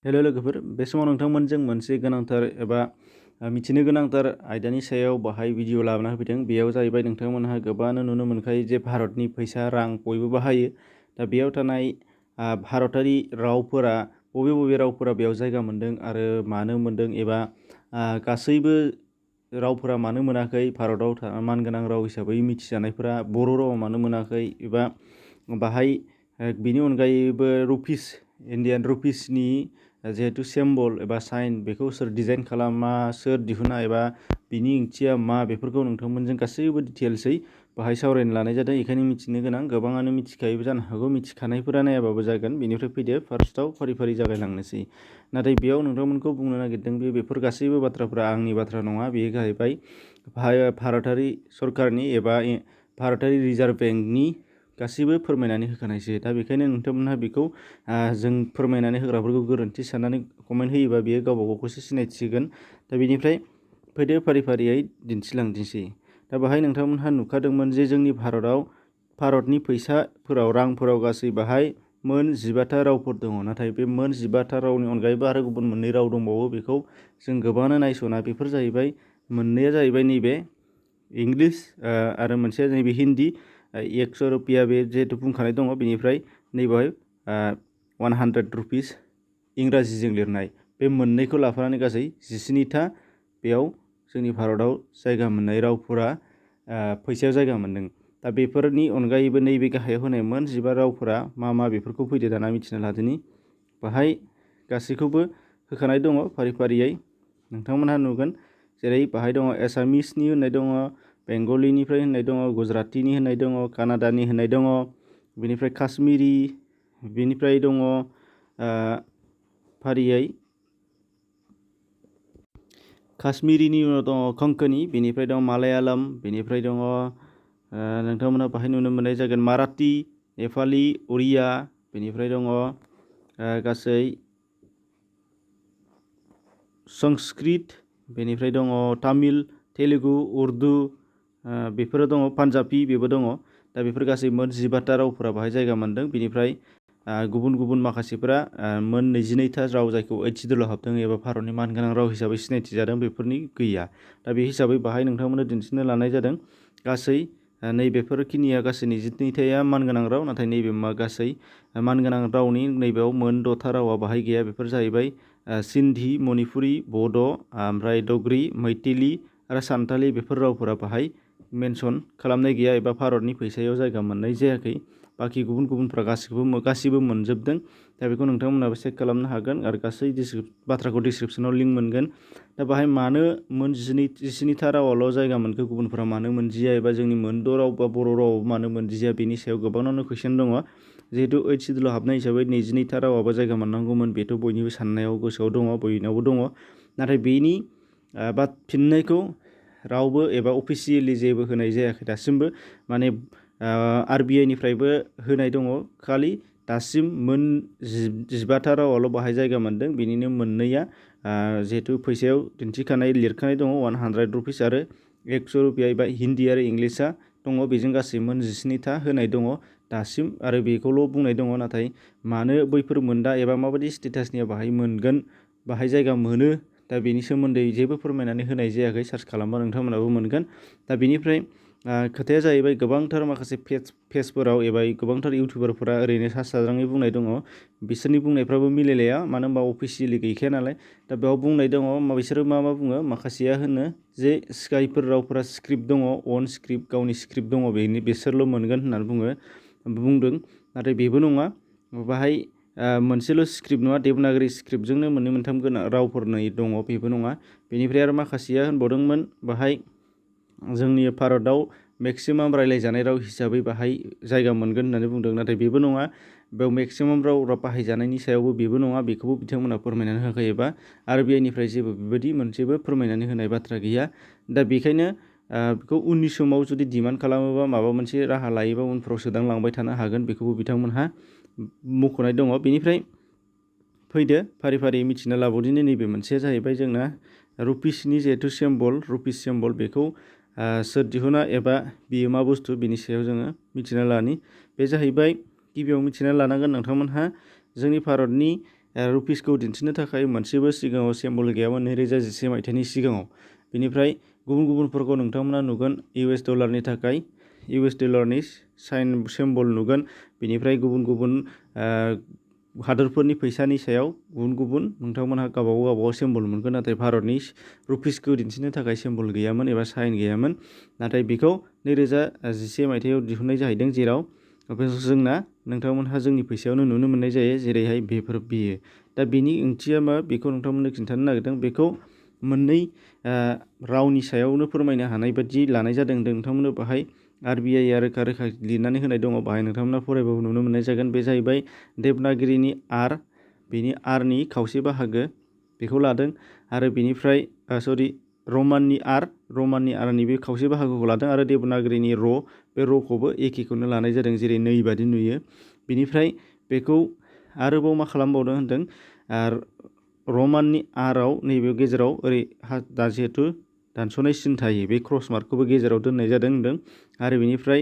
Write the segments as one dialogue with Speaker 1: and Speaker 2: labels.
Speaker 1: Hello लोगोफोर, बे समाव नोंथांमोनजों मोनसे गोनांथार एबा मिथिनो गोनांथार आयदानि सायाव बाहाय भिडिअ लाबोना होफैदों। बेयाव जाहैबाय नोंथांमोनहा गोबाङानो नुनो मोनखायो जे भारतनि फैसा रां बयबो बाहायो। दा बेयाव थानाय भारतारि रावफोरा बबे बबे रावफोरा बेयाव जायगा मोन्दों आरो मानो मोन्दों एबा गासैबो रावफोरा मानो मोनाखै, भारताव मानगोनां राव हिसाबै मिथिजानायफोरा बर' रावा मानो मोनाखै एबा बाहाय बिनि अनगायैबो रुपिस, इन्डियान रुपिसनि जिहेतु सिम्बल एबा साइन बेखौ सोर डिजाइन खालामा, सोर दिहुना एबा बिनि ओंथिया मा, बेफोरखौ नोंथांमोनजों गासैबो डिटेल्सै बाहाय सावरायनो लानाय जादों। बेखायनो मिथिनो गोनां गोबाङानो मिथिखायोबो जानो हागौ, मिथिखानायफोरा नायाबाबो जागोन। बेनिफ्राय फैदो फार्स्टआव फारि फारि जागायलांनोसै। नाथाय बेयाव नोंथांमोनखौ बुंनो नागिरदों बेफोर गासैबो बाथ्राफोरा आंनि बाथ्रा नङा। बेयो जाहैबाय भारतारि सरकारनि एबा भारतारि रिजार्भ बेंकनि गासैबो फोरमायनानै होखानायसो। दा बेखायनो नोंथांमोनहा बेखौ जों फोरमायनानै होग्राफोरखौ गोरोन्थि साननानै कमेन्ट होयोबा बेयो गावबा गावखौसो सिनायथिगोन। दा बेनिफ्राय फैदो फारि फारियै दिन्थिलांदिसै। दा बाहाय नोंथांमोनहा नुखादोंमोन जे जोंनि भारतनि फैसाफोराव, रांफोराव गासै बाहाय मोन 15था रावफोर दङ। नाथाय बे मोन 15था रावनि अनगायैबो आरो गुबुन मोननै राव दंबावो। बेखौ जों गोबाङानो नायस'ना। बेफोर जाहैबाय, मोननैया जाहैबाय नैबे इंलिस आरो मोनसेया नैबे हिन्दी। 100 रुपिया बे जिहेतु बुंखानाय दङ। बेनिफ्राय नैबेहाय 100 रुपिस इंराजिजों लिरनाय, बे मोननैखौ लाफानानै गासै 17था बेयाव जोंनि भारताव जायगा मोननाय रावफोरा फैसायाव जायगा मोन्दों। दा बेफोरनि अनगायैबो नैबे गाहायाव होनाय मोन 15 रावफोरा मा मा बेफोरखौ फैदो दाना मिथिना लादोनि। बाहाय गासैखौबो होखानाय दङ फारि फारियै, नोंथांमोनहा नुगोन। जेरै बाहाय दङ एसामिसनि होननाय दङ, बेंगलिनिफ्राय होननाय दङ, गुजरातिनि होननाय दङ, कानाडानि होननाय दङ, बेनिफ्राय काश्मिरि, बेनिफ्राय दङ फारियै काश्मिरिनि उनाव दङ कंकणी, बेनिफ्राय दङ मालायालम, बेनिफ्राय दङ नोंथांमोनहा बाहाय नुनो मोननाय जागोन माराठी, नेपालि, उरिया, बेनिफ्राय दङ गासै संस्कृत, बेनिफ्राय दङ तामिल, तेलुगु, उर्दु, बेफोरो दङ पान्जाबि, बेबो दङ। दा बेफोर गासै मोन 15था रावफोरा बाहाय जायगा मोन्दों। बेनिफ्राय गुबुन गुबुन माखासेफोरा मोन 22था राव जायखौ 8th सिड्युलाव हाबदों एबा भारतनि मानगोनां राव हिसाबै सिनायथि जादों, बेफोरनि गैया। दा बे हिसाबै बाहाय नोंथांमोननो दिन्थिनो लानाय जादों गासै नैबेफोरखिनिया गासै 22थाया मानगोनां राव। नाथाय नैबे गासै मानगोनां रावनि नैबेयाव मोन 6था रावा बाहाय गैया। बेफोर जाहैबाय सिन्धी, मणिपुरि, बड', ओमफ्राय डग्रि, मैथिलि आरो सान्थालि। बेफोर रावफोरा बाहाय मेनसन खालामनाय गैया एबा भारतनि फैसायाव जायगा मोननाय जायाखै। बाखि गुबुन गुबुनफ्रा गासिबो मोनजोबदों। दा बेखौ नोंथांमोनाबो चेक खालामनो हागोन आरो गासै बाथ्राखौ डिसक्रिपसनाव लिंक मोनगोन। दा बाहाय मानो मोन 17था रावाल' जायगा मोनखो, गुबुनफोरा मानो मोनदिया, एबा जोंनि मोन 6 राव बा बर' रावाव मानो मोनदिया, बेनि सायाव गोबांनावनो कुइसन दङ। जिहेतु 8th सिड्युलाव हाबनाय हिसाबै 22था रावाबो जायगा मोननांगौमोन, बेथ' बयनिबो साननायाव गोसोआव दङ, बयनावबो दङ। नाथाय बेनि फिननायखौ रावबो एबा अफिसियेलि जेबो होनाय जायाखै दासिमबो। माने RBI निफ्रायबो होनाय दङ, खालि दासिम मोन 15था रावाल' बाहाय जायगा मोन्दों। बेनिनो मोननैया जिहेतु फैसायाव दिन्थिखानाय लिरखानाय दङ 100 रुपिस आरो 100 रुपिया, एबा हिन्दी आरो इंलिसआ दङ। बेजों गासै मोन 17था होनाय दङ दासिम, आरो बेखौल' बुंनाय दङ। नाथाय मानो बैफोर मोनदा एबा माबायदि स्टेटासनिया बाहाय मोनगोन, बाहाय जायगा मोनो, दा बेनि सोमोन्दै जेबो फोरमायनानै होनाय जायाखै। सार्च खालामबा नोंथांमोनाबो मोनगोन। दा बेनिफ्राय खोथाया जाहैबाय, गोबांथार माखासे पेजफोराव एबा गोबांथार इउटुबारफोरा ओरैनो सा साज्राङै बुंनाय दङ। बिसोरनि बुंनायफ्राबो मिलायलाया, मानो होनबा अफिसियेलि गैखाया नालाय। दा बेयाव बुंनाय दङ, बिसोरो मा बुङो, माखासेया होनो जे सिकायफोर रावफोरा स्क्रिप्ट दङ, अन स्क्रिप्ट, गावनि स्क्रिप्ट दङ, बिसोरल' मोनगोन होननानै बुंदों। नाथाय बेबो नङा। बाहाय मोनसेल' स्क्रिप्ट नङा, देबनागरि स्क्रिप्टजोंनो मोननै मोनथाम रावफोरनि दङ, बेबो नङा। बेनिफ्राय आरो माखासेया होनबावदोंमोन, बाहाय जोंनि भारताव मेक्सिमाम रायज्लायजानाय राव हिसाबै बाहाय जायगा मोनगोन होननानै बुंदों। नाथाय बेबो नङा। बेयाव मेक्सिमाम राव बाहायजानायनि सायावबो बेबो नङा। बेखौबो बिथांमोना फोरमायनानै होखायोबा RBI निफ्राय जेबो बेबायदि मोनसेबो फोरमायनानै होनाय बाथ्रा गैया। दा बेखायनो बेखौ उननि समाव जुदि डिमान्ड खालामोबा, माबा मोनसे राहा लायोबा उनफ्राव सोदांलांबाय थानो हागोन, बेखौबो बिथांमोनहा मख'नाय दङ। बेनिफ्राय फैदो फारि फारि मिथिना लाबावदिनि। नैबे मोनसेया जाहैबाय जोंना रुपिसनि जिहेतु सिम्बल, रुपिस सिम्बल, बेखौ सोर दिहुना एबा बियो मा बुस्थु, बिनि सायाव जोङो मिथिना लानि। बे जाहैबाय, गिबियाव मिथिना लानांगोन नोंथांमोनहा जोंनि भारतनि रुपिसखौ दिन्थिनो थाखाय मोनसेबो सिगाङाव सिम्बल गैयामोन 2013 मायथाइनि सिगाङाव। बेनिफ्राय गुबुन गुबुनफोरखौ नोंथांमोना नुगोन US डलारनि थाखाय US डलारनि साइन सिम्बल नुगोन। बेनिफ्राय गुबुन गुबुन हादोरफोरनि फैसानि सायाव गुबुन गुबुन नोंथांमोनहा गावबागाव सिम्बल मोनगोन। नाथाय भारतनि रुपिसखौ दिन्थिनो थाखाय सिम्बल गैयामोन एबा साइन गैयामोन। नाथाय बेखौ 2011 मायथाइयाव दिहुननाय जाहैदों, जेराव जोंना नोंथांमोनहा जोंनि फैसायावनो नुनो मोननाय जायो, जेरैहाय बेयो। दा बेनि ओंथिया मा बेखौ नोंथांमोननो खिन्थानो नागिरदों। बेखौ मोननै रावनि सायावनो फोरमायनो हानाय बादि लानाय जादों। नोंथांमोननो बाहाय RBI रोखा रोखा लिरनानै होनाय दङ, बाहाय नोंथांमोना फरायबाबो नुनो मोननाय जागोन। बे जाहैबाय देबनागिरिनि R, बेनि R नि खावसे बाहागो बेखौ लादों, आरो बेनिफ्राय रमाननि R नि बे खावसे बाहागोखौ लादों, आरो देबनागिरिनि बे र'खौबो एखेखौनो लानाय जादों, जेरै नै बादि नुयो। बेनिफ्राय बेखौ आरोबाव मा खालामबावदों होनदों, रमाननि Rआव नैबे गेजेराव ओरै दा जिहेथु दानस'नाय सिन थायो, बे क्रस मार्कखौबो गेजेराव दोननाय जादों होनदों। आरो बेनिफ्राय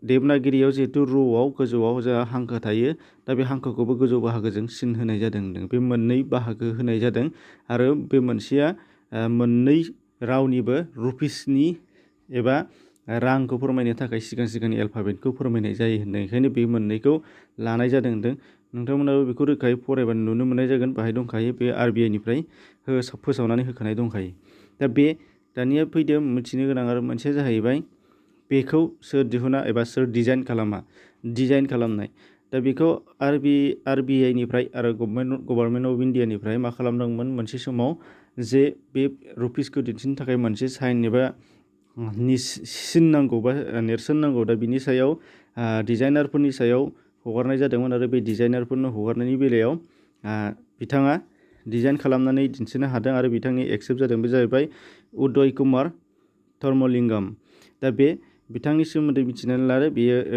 Speaker 1: देबनागिरियाव जिहेतु र'आव गोजौआव जोंहा हांखो थायो, दा बे हांखोखौबो गोजौ बाहागोजों सिन होनाय जादों होनदों। बे मोननै बाहागो होनाय जादों, आरो बे मोनसेया मोननै रावनिबो रुपिसनि एबा रांखौ फोरमायनो थाखाय सिगांनि एलफाबेटखौ फोरमायनाय जायो होनदों। ओंखायनो बे मोननैखौ लानाय जादों होनदों। नोंथांमोनाबो बेखौ रोखायै फरायबानो नुनो मोननाय जागोन, बाहाय दंखायो, बे RBI निफ्राय फोसावनानै होखानाय दंखायो। दा दानिया फैदो मिथिनो गोनां आरो मोनसेया जाहैबाय बेखौ सोर दिहुना एबा सोर डिजाइन खालामनाय। दा बेखौ RBI निफ्राय आरो गभर्नमेन्ट अफ इन्डियानिफ्राय मा खालामदोंमोन, मोनसे समाव जे बे रुपिसखौ दिन्थिनो थाखाय मोनसे साइन एबा सिन नांगौ बा नेरसोन नांगौ। दा बिनि सायाव डिजाइनारफोरनि सायाव हगारनाय जादोंमोन, आरो बे डिजाइनारफोरनो हगारनायनि बेलायाव बिथाङा डिजाइन खालामनानै दिन्थिनो हादों, आरो बिथांनि एक्सेप्ट जादों। बे जाहैबाय उदय कुमार धर्मलिंगम। दा बिथांनि सोमोन्दै मिथिनानै लादो।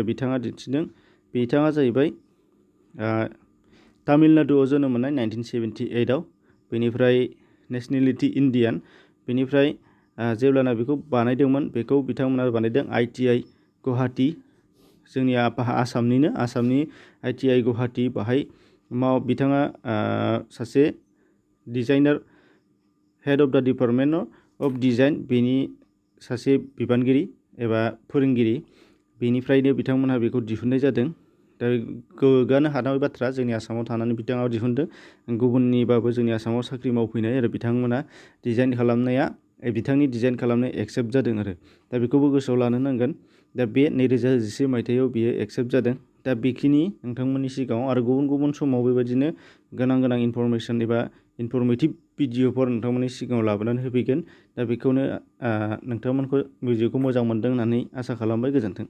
Speaker 1: बिथाङा दिन्थिदों। बिथाङा जाहैबाय तामिलनाडुआव जोनोम मोननाय 1978आव। बेनिफ्राय नेसनेलिटि इण्डियान। बेनिफ्राय जेब्लाना बेखौ बानायदोंमोन, बेखौ बिथांमोना बानायदों ITI गुवाहाटि, जोंनि आसामनि ITI गुवाहाटि। बाहाय बिथाङा सासे designer, head of the department of design, बेनि सासे बिबानगिरि एबा फोरोंगिरि। बेनिफ्रायनो बिथांमोनहा बेखौ दिहुननाय जादों। दा गोग्गानो हानाय बाथ्रा, जोंनि आसामाव थानानै बिथाङा दिहुनदों। गुबुननिबाबो जोंनि आसामाव साख्रि मावफैनाय आरो बिथांमोना बिथांनि डिजाइन खालामनाया एक्सेप्ट जादों आरो। दा बेखौबो गोसोआव लानो नांगोन। दा बे 2011 मायथाइयाव बियो एक्सेप्ट जादों। दा बेखिनि नोंथांमोननि सिगाङाव, आरो गुबुन गुबुन समाव बेबायदिनो गोनां इनफरमेसन एबा इनफरमेटिभ भिडिअफोर नोंथांमोननि सिगाङाव लाबोनानै होफैगोन। दा बेखौनो नोंथांमोनखौ भिडिअखौ मोजां मोनदों होननानै आसा खालामबाय। गोजोन्थों।